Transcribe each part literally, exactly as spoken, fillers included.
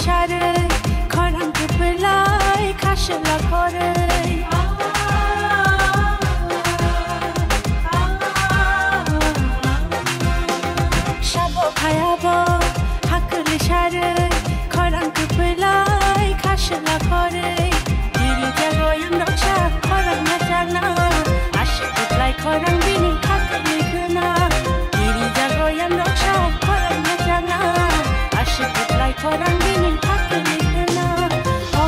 Charwi, khorang kwplai khasla khorwi. Sabo phayabo hakli charwi, khorang kwplai khasla khorwi. Diri jago yang roksa khorang na chana, aswk kwplai khorang bini hakli khna. Diri jago yang roksa khorang na chana, aswk kwplai khorang bini hakli khna. O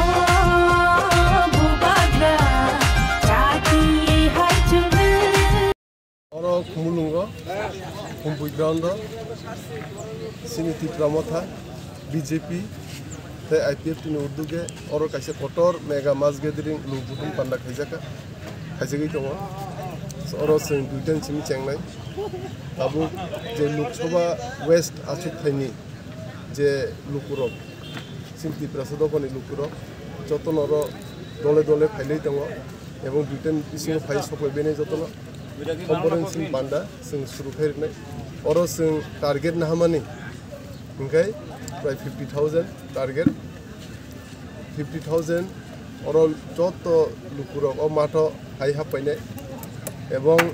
bubagra, chati hai chungwi. Oro Khumulwngo, Khumpui ground o, chini Tipra Motha, B J P tei I P F T ni udduge oro kaisa kotor mega mass gathering luk butum panda khaijaka, khaijagwi tongo. Oro chwng duitan simi chengnai. Tabuk je Lok Sabha West achuk thaini je lukurok, chini Tiprasa dophani lukurok jotono oro dole dole phailai tongo, ebong duitan bisingo phai soklai bainai jotono. Conference ni panda chwng suru khai rwnai. Oro chwng target nahamani hwnkhe prai fifty thousand target. Fifty thousand oro joto lukurok o matho hai hap painai. Ebong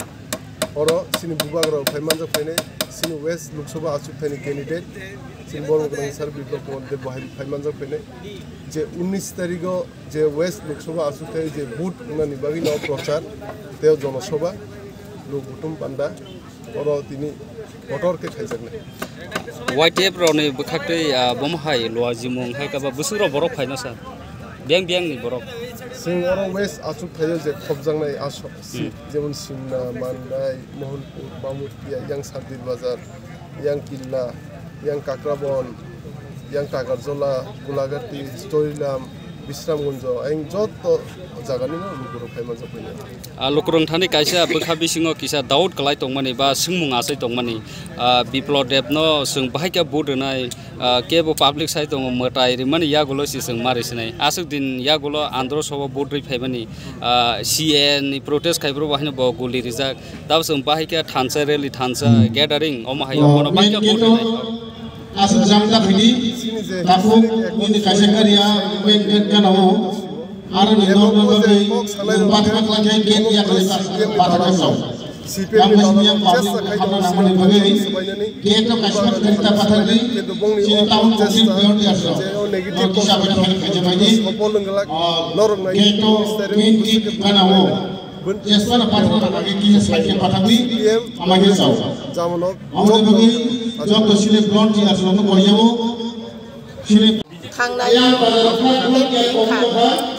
oro chini bubagrok phai manjak phainai, chini West Lok Sabha achuk thaini candidate, chini borok rang sir Biplab Kumar Deb bo hai phai manjak phainai. Je unnish tarikh o je West Lok Sabha achuk thai je vote wngnani bagwi no prochar tei jonosabha luk butum panda oro tini kotor khe khaijaknai. Y T F rokni bwkhaktwi, ah, bomo hai luajimung hai kaba bwswk rok borok phaino sa biyang biyang ni borok. Chwng oro West achuk thaio je khopjaknai aswk si, Hmm. jemon Simna, Mandai, Mohanpur, Bamutiya, yang Sardir Bazar, yang Killa, yang Kakrabon, yang Tagarjola, Gulagati, Chorilam, Bisramganj, ayang joto jaganino lukurok phai manjak phainai. Ah, lukurok thani kaisa bwkha bisingo kisa doubt kwlai tongmani ba swngmung achai tongmani, ah, Biplab Deb no chwng bahai khe vote rwnai, ah, kebo public sai tongo, mwtai rwmani yagulo se chwng ma rwsinai. Aswk din yagulo andro sobo vote rwi phaimani, ah, C A A ni protest khai phuru bo haino bo guli rijak. Tabo chwng bahai khe thansa rally, thansa gathering, omo hai o bono bahai khe vote rwnai. Aswk jang ta phini, takhuk nini kaisa kariya, pen pen kana o, aro ni norok no bagwi, bathakha khlai khe gate ya khlai bathakha khlai. Tamo sini yang public hapna nangmani bagwi, gate no kaisa khlai ta pathakni, sini taun kongsin beyond ya so. Norok kisa bai phai khaija bai ni, ah, gate no gate gate kana o. Jesmano pathakna bagwi kisa side khe pathakni, ama khe sao. Amoni bagwi joto sini beyond ya so no koyabo. Sini Thangnai M P kha,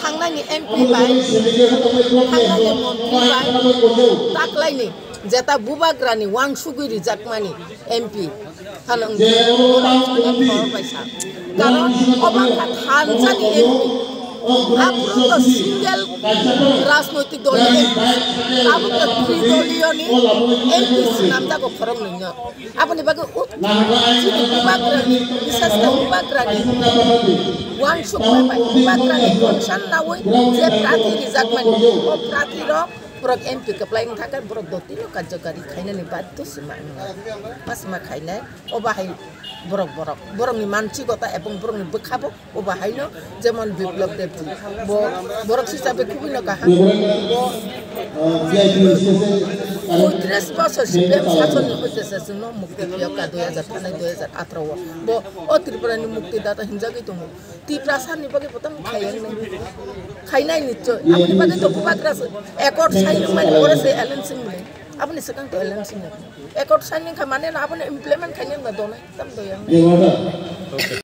thangnani M P bai, thangnani montri bai, taklaini jeta bubagrani wangsugwi rijakmani M P phano wngkha, oro chini khorok bai sa. Karon obo wngkha thansani M P. Aphuru to single rajnoitik dol ni M P, tabuk to tridoliyoni M P swnamjago khoroknwino. Aboni bagwi ut-, chini bubagrani, bisas khe bubagrani wansukma bai, bubagrani concern naui je prarthi rijakmani, o prarthi rok borok M P kwplai wngkha khe borok dotino karjokari khainani baddo se ma wngya. Ma se ma khainai, o bahai borok, borok, borokni mansikota ebong borokni bwkhabo. Obo haino jemon Biplab Debji, bo borok sisa be khubui no kaham, bo poitrish bosor C P M sasonni hoite se chwngno mukti phiya ka dui hajar thanai dui hajar atharo o. Bo o Tripura ni mukti data hinjagwi tongo. Tiprasa ni bagwi bo tamo khaiyang nai. Khainai nichoi. Aboni bagwi to bubagra se accord sign wngmani oro se L N C ni. Aboni swkang to L N C ni. Accord sign wngkha mane no aboni implement khainai no donai.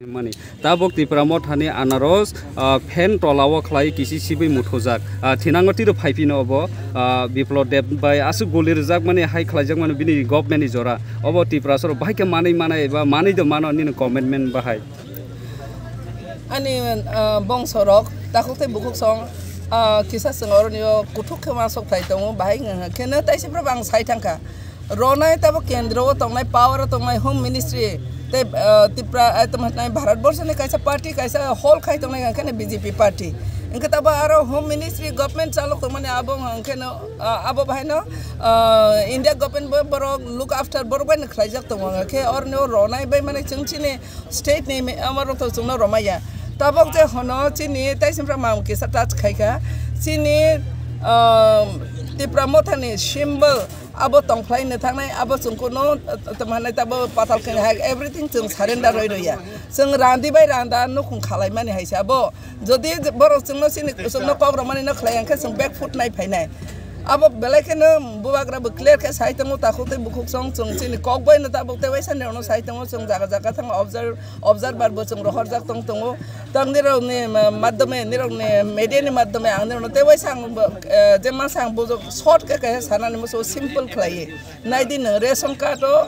Mani. Tabuk Tipra Mothani anaros, ah, fan tolao khlai kisi sibui muthujak. Ah, thinango tiro phaiphino obo, ah, Biplab Deb bai aswk guli rwjakmani hai khlaijakmani bini government ni jora. Obo Tiprasarok bahai khe manwi manai ba manwi do mano nini commitment bahai. Ani, ah, bongsorok takhuk tei bukhuk song, ah, kisa chwng oroni o kuthuk khe uansuk phai tongo, bahai wngkha khe no taisa phuru ang sai thangkha. Ronai tabo kendro o tongnai, power o tongnai, Home Ministry tei, ah, Tripura, ah, tamo hinai Bharat Borso ni kaisa party, kaisa hol khai tongnai, hwnkheno B J P party. Hwnkhe tabo aro Home Ministry government chalok tongmani abo hwnkhe no, ah, abo bahai no, ah, India government bo borok look after borok bai no khlaijak tongo, hwnkhe oro no ronai bai mani chwng chini state ni me-, amo rok to chwngno romaya. Tabok je hono chini taisinpra mam kisa touch khaikha. Chini, um, Tipra Motha ni symbol abo tongphlai no thangnai, abo chwng kuno, uh, tamo hanai tabo patal khe hai everything chwng surrender roi roya. Chwng randi bai randa nukhung khalai mani hai se abo. Jodi borok chwngno chini, chwngno kok romani no khlai ang khe chwng back foot nai phainai. Abo belai kheno bubagra bo clear khe sai tongo, takhuk tei bukhuk song chwng chini kok bai no tabuk tei waisa ni ono sai tongo, chwng jaga jaga thang observe, observer bo chwng rohorjak tong tongo. Tang nirok ni ma-, madhyome, nirok ni media ni madhyome ang nirok no tei waisa ang bo, eh, je masa ang bujok short khe kaisa sanani musu simple khlai. Nai di nwng ration card o,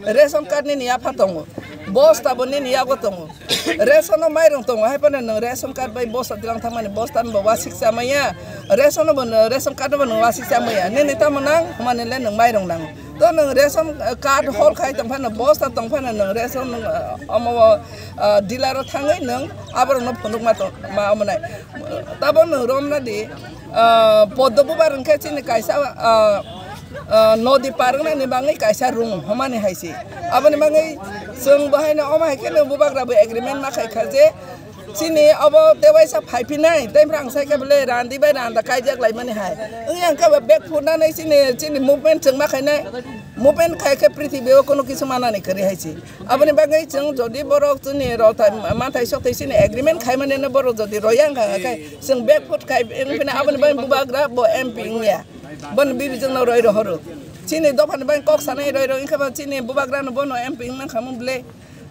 ration card nini yapha tongo, bosta bo nini yago tongo, ration o mairung tongo, hai phano nwng ration card bai bosta tilang thangmani bosta no bo wasik chamaya, ration o bo nwng, ration card o bo nwng wasik chamaya, nini tamo nang hwnmani le nwng mairung nango. To nwng ration card hol khai tong phano, bosta tong phano nwng ration nwng, eh, omo o, eh, dealer o thangwi nwng aborok no phunuk ma tong ma omo nai. Tabo nwng romna di, ah, poddo bubar hwnkhe chini kaisa, ah, ah, nodi par wngnani bangwi kaisa room hwnmani hai se. Aboni bangwi chwng bo haino omo hai kheno bubagra bo agreement ma khai kha je chini obo tewaisa phaiphinai, tei phwrang sai khe bole randi bai randa kaijak laimani hai. Wngya hwnkhe bo bag phunanai chini, chini movement chwng ma khainai. Movement khai khe prithibi o kono kisu manani kwrwi hai se. Aboni bagwi chwng jodi borok chini rota manthai sok tei chini agreement khaimani no borok jodi roya wngkha khe chwng back foot khai wngphina aboni bagwi bubagra bo M P wngya. Bono bibijwng no roi rohoro. Chini dophani bagwi kok sanai roi roi wngkha ba chini bubagra no bono M P wngna khamung bwle.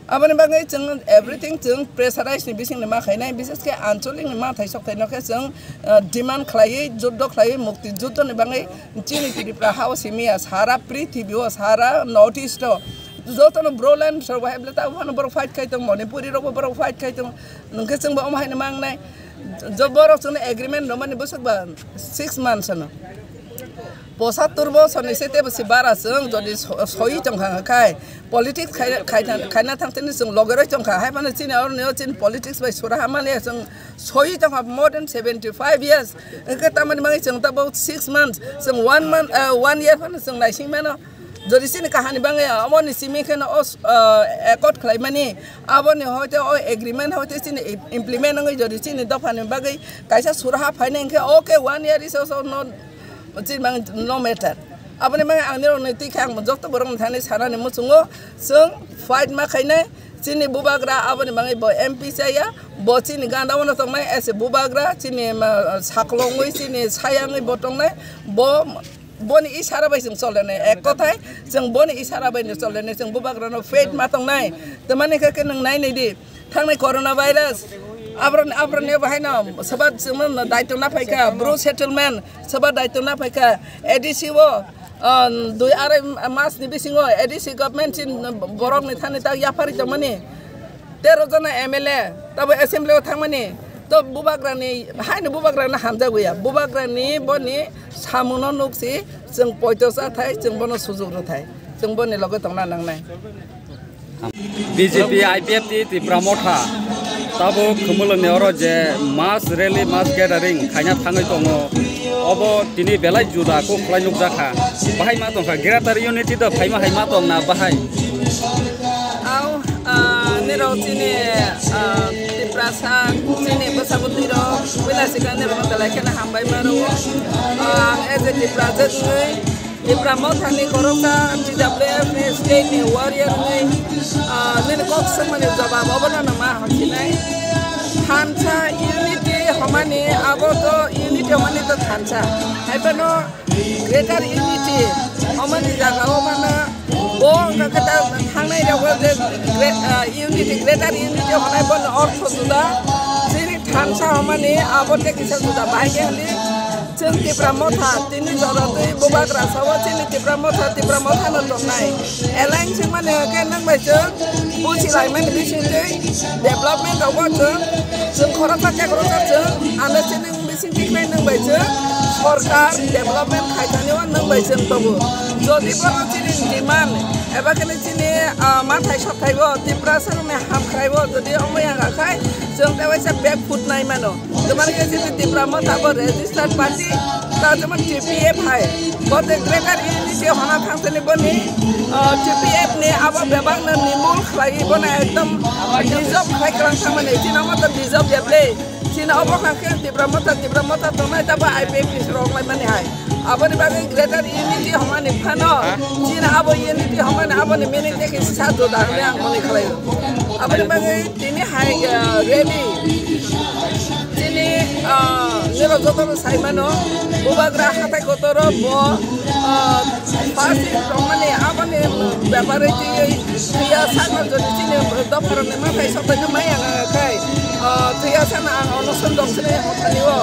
Aboni bagwi chwng everything chwng pressurize ni bising ni ma khainai, bises khe ancholik ni manthai sok thai no khe chwng, ah, demand khlaiwi, juddo khlaiwi, mukti juddo ni bagwi chini Tripura ha o simi ya, sara prithibi o, sara North East o, jotono Boroland rok bahai bwle tabuk phano borok fight khai tong, Manipuri rok bo borok fight khai tong, nwng khe chwng bo omo hai no mangnai. Jo borok chwngno agreement rwmani bwswk ba six months ano. Pochattor bosor ni se tebo se bara chwng jodi so-, soi tong kha khai, politics khai, khai, khaina thang tini chwng logeroi tong kha, hai phano chini oro ni o chini politics bai sura ha mani chwng soi tong kha more than seventy five years. Hwnkhe tamani bagwi chwng tabuk six months, chwng one month, ah, one year phano chwng naising mano. Jodi chini kahani bagwi, ah, omo ni simi kheno o, ah, accord khlai mani, abo ni hoite o agreement hoite chini i-, implement wngwi jodi chini dopha ni bagwi kaisa sura ha phainai hwnkhe, okay, one year is also not, chini bagwi no matter. Aboni bagwi ang nirok ni twi khe ang joto borok ni thani sanani muchungo, chwng fight ma khainai. Chini bubagra aboni bagwi bo M P chaya, bo chini ganda o no tongnai as a bubagra, chini ma, saklongwi, chini sayangwi bo tongnai, bo, boni isara bai chwng chole nai, ek kothai chwng boni isara bai no chole nai, chwng bubagra no faith ma tongnai, tamani khe khe nwng nai nai di, thangnai corona virus, abro, abro ni bahai no soba chwng no daitwng na phaikha, bru settlement soba daitwng na phaikha, A D C o, ah, dui arai mas ni bisingo A D C government chin borok ni thani tak yaphari tongmani, tero jona M L A tabo assembly o thangmani, to bubagra ni haino bubagra no hamjagwi ya, bubagra ni boni samung no nukchi, chwng poito cha thai, chwng bono sujuk rw thai, chwng boni loge tongna nangnai. B J P, I P F T, Tipra Motha tabuk Khumulwng ni oro je mass rally, mass gathering khaina thangwi tongo, obo tini belai juda kok khlai nukjakha. Bahai ma tongkha, Greater Unity do phaima hai ma tongna bahai. Au, ah, nirok chini, ah, Tiprasa, chini bwsa bwtwi rok puila sikang nirok no belai kheno hambai ma rwo. Ah, ang as a Tiprasa wngwi Tipra Mothani khoroksa T W F ni state ni warrior wngwi, ah, nini kok swngmani jawab obono no ma hamsinai. Thansa unity homani abo to unity homani to thansa. Hai phano greater unity homani jaga o mano bo wngkha khe ta thangnai rok je gre-, ah, unity, greater unity honai bono ortho juda. Chini thansa homani abo tei kisa juda. Bahai khe hwnli Chwng Tipra Motha, tini jora twi bubagra sao chini Tipra Motha, Tipra Motha no tongnai. Alliance wngmani hwnkhe nwng bai chwng buchi laimani bisingtwi development rogo chwng Chwng khoroksa tekroksa chwng understanding bising tiknai nwng bai chwng sorkar development khaithani o nwng bai chwng tongo. Jodi bono chini demand eba kheno chini, ah, mathai sothai o Tiprasa rokni hamkrai o jodi omo ya khai chwng tewaisa back foot nai mano. Tamani khe chini Tipra Motha bo registered party, ta jemon T P F hai. Bo tei Greater Unity hona thangtani boni, ah, T P F ni abo bebak no nimul khlai bono ekdom deserve khlai kwlang thangmani. Chini omo to deserve ya ble. Chini obo kha khe Tipra Motha, Tipra Motha tongnai tabo I P F T rok lai mani hai. Aboni bagwi Greater Unity homa ni phano, chini abo unity homa ni aboni meaning tei khe sa juda hwnwi ang mone khlai o. Aboni bagwi tini hai, ah, rally. Chini, ah, nirok joto no sai mano, bubagra hatai kotoro bo, ah, first tongmani aboni bepare twi thwiya sakno jodi chini dopharokni mathai sotaino maya khai, ah, thwiya sakno ang onoson dong sini hophani o.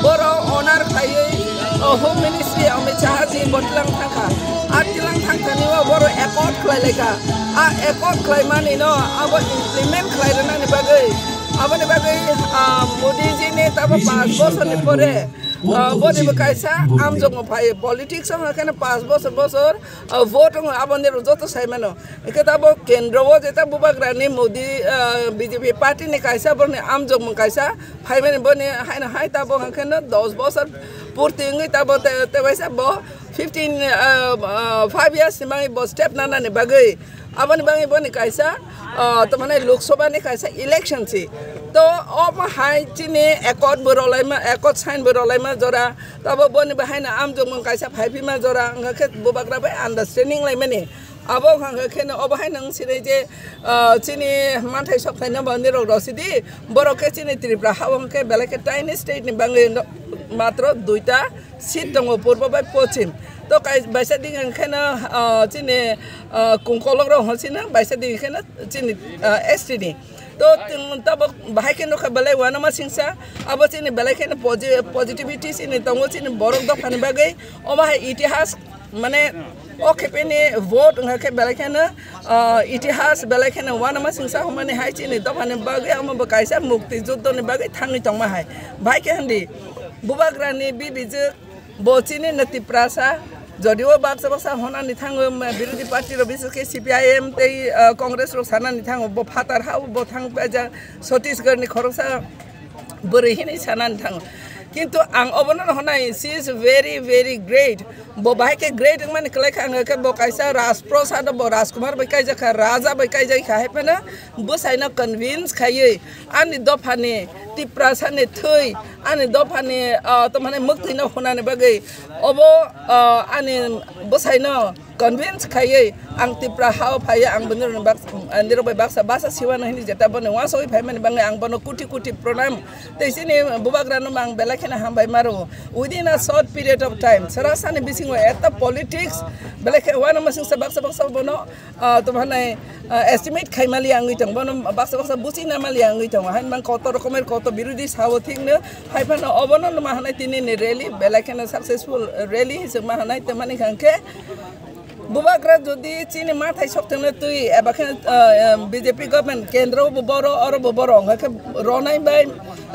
Boro honor khaiwi, ah, Home Ministry Amit Shah ji bo tlang thangkha. A tlang thangthani o boro accord khlai laikha. A accord khlaimani no abo implement khlai rwnani bagwi Aboni bagwi, ah, Modi ji ni tabo panch bosor ni pore, ah, boni bo kaisa amjokmung phai. Politics o hwnkheno panch bosor bosor, ah, vote wng aboni rok joto sai mano. Hwnkhe tabo kendro o je ta bubagra ni Modi, ah, B J P party ni kaisa borni amjokmung kaisa phaimani boni haino hai tabo hwnkheno dos bosor purti wngwi tabo te, tebaisa bo fifteen, ah, ah, five years ni bagwi bo step nanani bagwi. Aboni bagwi boni kaisa, ah, tamani Lok Sabha ni kaisa election si. To omo hai chini accord bo rolaima, accord sign bo rolaima jora. Tabo boni bahaino amjokmung kaisa phaiphima jora. Wngkha khe bubagra bai understanding laimani. Abo wngkha khe no obo hai nang sinai je, ah, chini manthai sokthai no bo nirok rosidi. Borok khe chini Tripura ha wngkha khe belai khe tiny state ni bagwi no matro duita seat tongo purbo bai pochim. To kai baisa ding ang kheno, ah, chini, ah, kungkolok rok hon sino baisa ding kheno chini, ah, S T ni. To tin tabok bahai kheno kha belai wanama singsa abo chini belai kheno posi-, positivity chini tongo chini borok dophani bagwi omo hai itihas mane o khepeni vote wngkha khe belai kheno, ah, itihas belai kheno wanama singsa hwnmani hai chini dophani bagwi omo bo kaisa mukti juddoni bagwi thangwi tongma hai. Bahai khe hwndi bubagrani bibijwk Bo chini no Tiprasa, jodio baksa baksa honani thango, ma, birodhi party rok, bises khe C P I M tei, ah, Congress rok sanani thango, bo phatar ha bo thang paijak, Chhattisgarh ni khoroksa bwrwi hinwi sanani thango. Kintu ang obono no honai, she is very, very great. Bo bahai khe great wngmani kwlai kha, ang khe bo kaisa Rajprasad o bo Rajkumar bai kaijak kha, Raja bai kaijak kha, hai phano bwsai no convince khaiwi ani dophani Tiprasa ni thwi, ani dophani, ah, tomani mwktwi no hunani bagwi obo, ah, ani bwsai no convince khaiwi ang Tipra hao phaiwi ang bini rokni bak-, ah, nirok bai baksa basa siwano hini jeta boni uansugwi phaimani bagwi ang bono kuti kuti pranam tei chini bubagra no ang belai kheno hambai maro. Within a short period of time, sara sani bisingo eta politics belai khe uanama singsa baksa baksa bono ah, tamo hanai, ah, estimate khai mali wngwi tongo, bono baksa baksa buchi na mali wngwi tongo, hain mang kotor rokomer kotor birodhi sao thikno, hai phano obono ma hanai tini ni rally, belai kheno successful rally hinwi ma hanai, tamo ni hwnkhe bubagra jodi chini mathai sokthangno twi eba khe, ah, ah, B J P government kendro bo boro, oro bo boro, hwnkhe ronai bai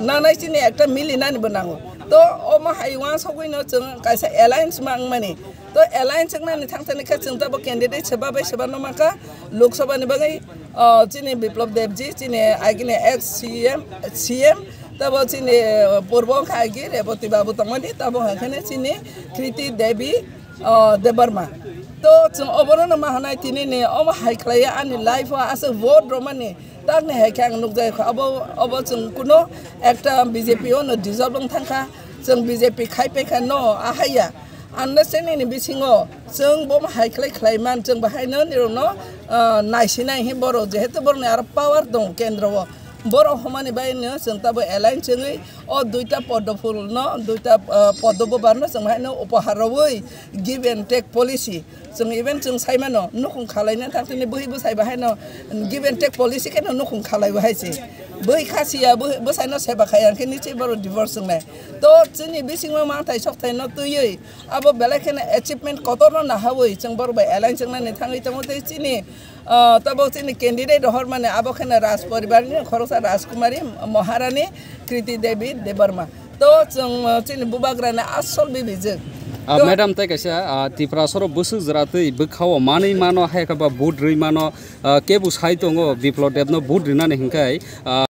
nanai chini ekta mili nani bo nango. To omo hai uansugwi no chwng kaisa alliance ma wngmani. To alliance wngnani thangthani khe chwng tabo candidate seba bai seba no mankha Lok Sabha ni bagwi, o, chini Biplab Deb ji, chini agini ex C M, C M, tabo chini, o, purbo wngkha agi Reboti Babu tongmani, tabo hwnkhe chini Kriti Devi, o, Debbarma. To chwng obono no ma hwnai tini ni omo hai khlaiya ani life o aswk vote romani takni hai khe ang nukjai kha. Obo, obo chwng kuno ekta B J P o no dissolve wng thangkha, chwng B J P khai paikha no ahaiya. Understanding ni bisingo chwng bo hai khlai khlai man, chwng bahaino nirokno, ah, naisinai hi borok, jehetu borokni aro power dong kendro o. Borok homani baino chwng tabo alliance wngwi o duita poddo phulno, duita, ah, poddo bubarno chwng bahaino upahar rwui give and take policy. Chwng even chwng saimano nukhung khalaina thangtini bwhi bwsai bahaino give and take policy kheno nukhung khalai bahai se. Bwhi khasiya, bwhi bwsaino seba khaiya khe nichwi borok divorce wngnai. To chini bisingo manthai sokthai no twiwi abo belai kheno achievement kotorno nahawi chwng borok bai alliance wngnani thangwi tongo tei chini, Ah, tabuk chini candidate rohor mani abo kheno Raj poribar ni khoroksa Rajkumari Maharani Kriti Devi Debbarma. To chwng, ah, chini bubagra ni asol bibijwk. Ah, To madam, tai kaisa, ah, Tripura soro bwswk jora twi bwkhao manwi mano, hai khe ba vote rwi mano, ah, kebu sai tongo Biplab Deb no vote rinani hinkhai, ah,